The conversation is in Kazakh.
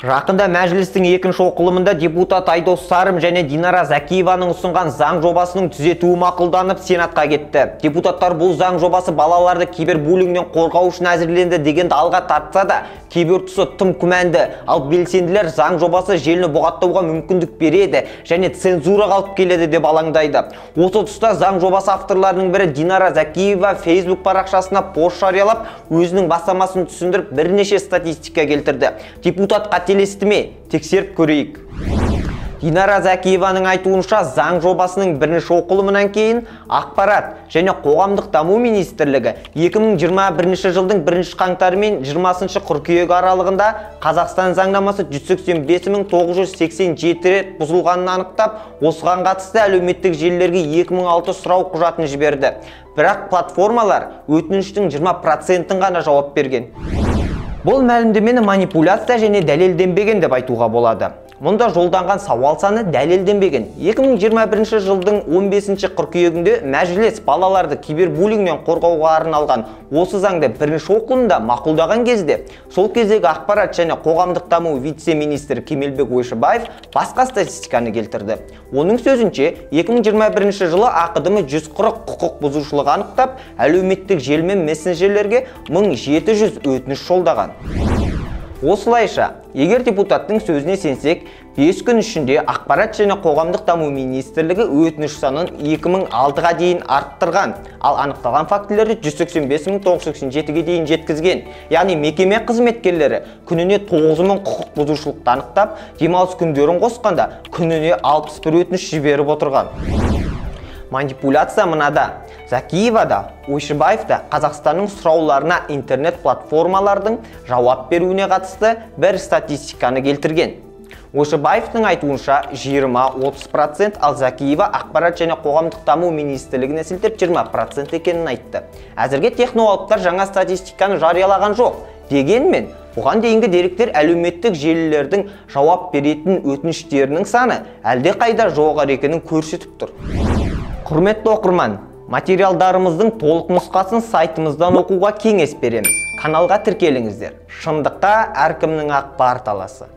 Жақында мәжілістің екінші оқылымында депутат Айдос Сарым және Динара Зәкиеваның ұсынған заң жобасының түзетуі мақұлданып, Сенатқа кетті. Депутаттар бұл заң жобасы балаларды кибербуллингнен қорғау үшін әзірленді дегенді алға тартса да, кейбір тұсы тым күмәнді. Ал белсенділер заң жобасы желіні бұғаттауға мүмкіндік береді және цензураға алып келеді деп алаңдайды. Осы тұста заң жобасы авторларының бірі Динара Зәкиева Facebook парақшасына пост жариялап, өзінің бастамасын түсіндіріп, бірнеше статистика келтірді. Депутат қателесті ме? Тексеріп көрейік. Динара Зәкиеваның айтуынша, заң жобасының бірінші оқылымынан кейін Ақпарат және қоғамдық даму министрлігі 2021 жылдың 1 қаңтары мен 20 қыркүйегі аралығында Қазақстан заңнамасы 185 987 рет бұзылғанын анықтап, осыған қатысты әлеуметтік желілерге 2006 сұрау құжатын жіберді. Бірақ платформалар өтініштің 20%-ін ғана жауап берген. Бұл мәлімдемені манипуляция және дәлелденбеген деп айтуға болады. Мұнда жолданған сауал саны дәлелденбеген. 2021 жылдың 15 қыркүйегінде мәжіліс балаларды кибербуллингнен қорғауға арналған осы заңды бірінші оқылымда мақұлдаған кезде, сол кездегі ақпарат және қоғамдық даму вице-министрі Кемелбек Ойшыбаев басқа статистиканы келтірді. Оның сөзінше, 2021 жылы АҚДМ 140 құқық бұзушылық анықтап, әлеуметтік желі мен мессенджерлерге 1700 өтініш жолдаған. Осылайша, егер депутаттың сөзіне сенсек, 5 күн ішінде Ақпарат және қоғамдық даму министрлігі өтініш санын 2006-ға дейін арттырған, ал анықталған фактілерді 185 987-ге дейін жеткізген. Яғни мекеме қызметкерлері күніне 9000 құқық бұзушылықты анықтап, демалыс күндерін қосқанда күніне 61 өтініш жіберіп отырған. Манипуляция мынада: Зәкиева да, Ойшыбаев та Қазақстанның сұрауларына интернет платформалардың жауап беруіне қатысты бір статистиканы келтірген. Ойшыбаевтың айтуынша, 20-30%, ал Зәкиева Ақпарат және қоғамдық даму министрлігіне сілтеп, 20% екенін айтты. Әзірге техноалыптар жаңа статистиканы жариялаған жоқ. Дегенмен, бұған дейінгі деректер әлеуметтік желілердің жауап беретін өтініштерінің саны әлде қайда жоғары екенін көрсетіп тұр. Құрметті оқырман, материалдарымыздың толық нұсқасын сайтымыздан оқуға кеңес береміз. Каналға тіркеліңіздер. Шындыққа әркімнің ақ бар таласы.